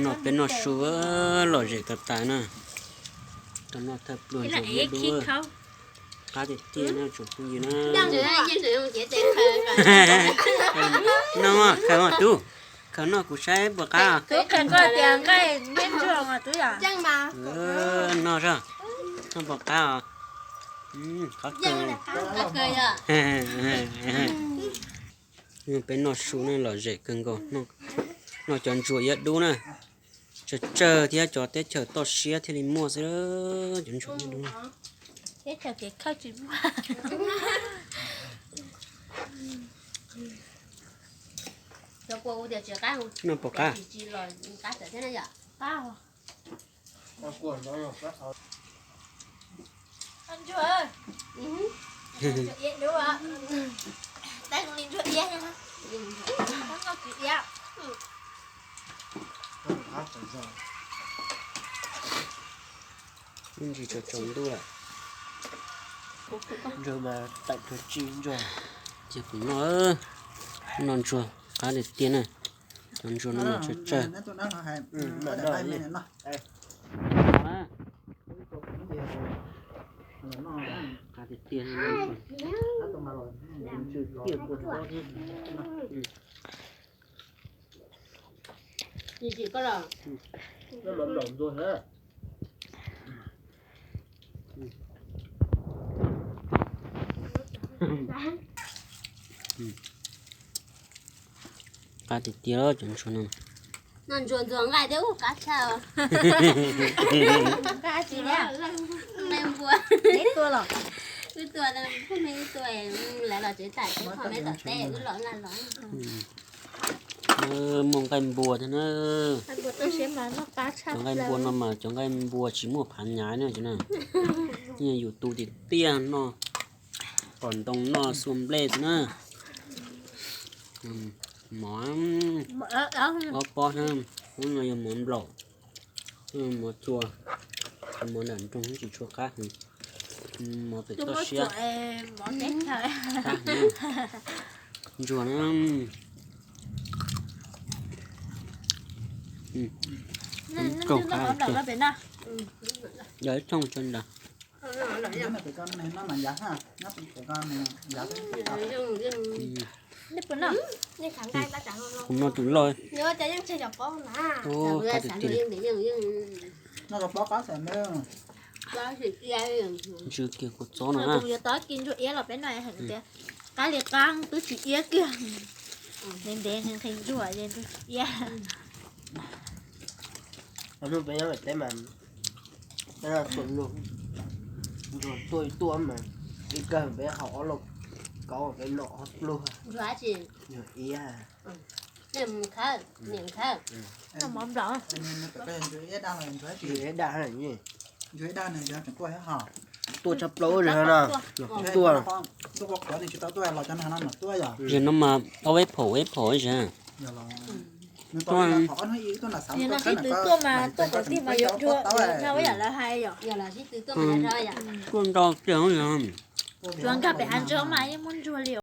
No peb noj su lom zem tas tas na. Tau noj thawj pluag ntsuag dub, qab tiag tiag na tsoom phooj ywg na. No khaws mas tub, khaws noj kuv saib puas qab. Noj zog, noj puas qab os. Qab kawg. Peb noj su na lom zem kawg nkaus, noj cov ntsuag iab dub na. Tsawg tsawg thiab cov teb chaws toj siab thiaj li muaj xwb, cov ntsuag iab dub. Teb chaws kev khawj tsis muaj. Noj puas qab? Ntsis tsaus tsaus ntuj lawm. Ntsuag mas tawm tuag tsi ntsuag. Ces kuv noj, noj ntsuag qab tiag tiag na. Cov ntsuag no mas tsawg tsawg. Qab tiag tiag, tiaj kua txob thiab. Qab tiag tiag cov ntsuag no. No ntsuag ntxuag nqaij thiab ub qab tshaj. Nqaij tsis nqaij npua. Wb tua los, wb tua, wb tua, lawv los tsev tag wb qhov me tom teb wb los nqaij los. Muaj nqaij npua thiab na. Cov nqaij npua no mas cov nqaij npua tsis muaj phav nyav na cov na. Yus tu tiag tiag noj, qos ntoo noj, xua nplej xwb na. Mov ob pob na, ub no yog mov nplaum, mov txua, mov nram nroog tsis tshua qab heev, mov pem toj siab qab heev. Ntsuag na, kaug qab, yog ib thooj tso ntawd. Kuv noj tus loj. Qab tiag tiag. Ntsw kiag kua txob no na. Qab li qab twb tsis iab kiag. Ntev ntev nqhis ntsuag es twb tsis iab. Hnub peb nyob pem teb mas, peb noj txhua lug, ntsuag tuaj ib tuaj mas, ib kawg peb haus ob lub kauv peb noj ob pluag. Ntsuag iab. Ntsuag iab. Tuaj tshaj plaws no, tuaj. Zaum no mas ob peb phaum peb phaum. Tuaj nrau tiag. Tsuas nkag pem hav zoov mas yeej muaj ntsuag li.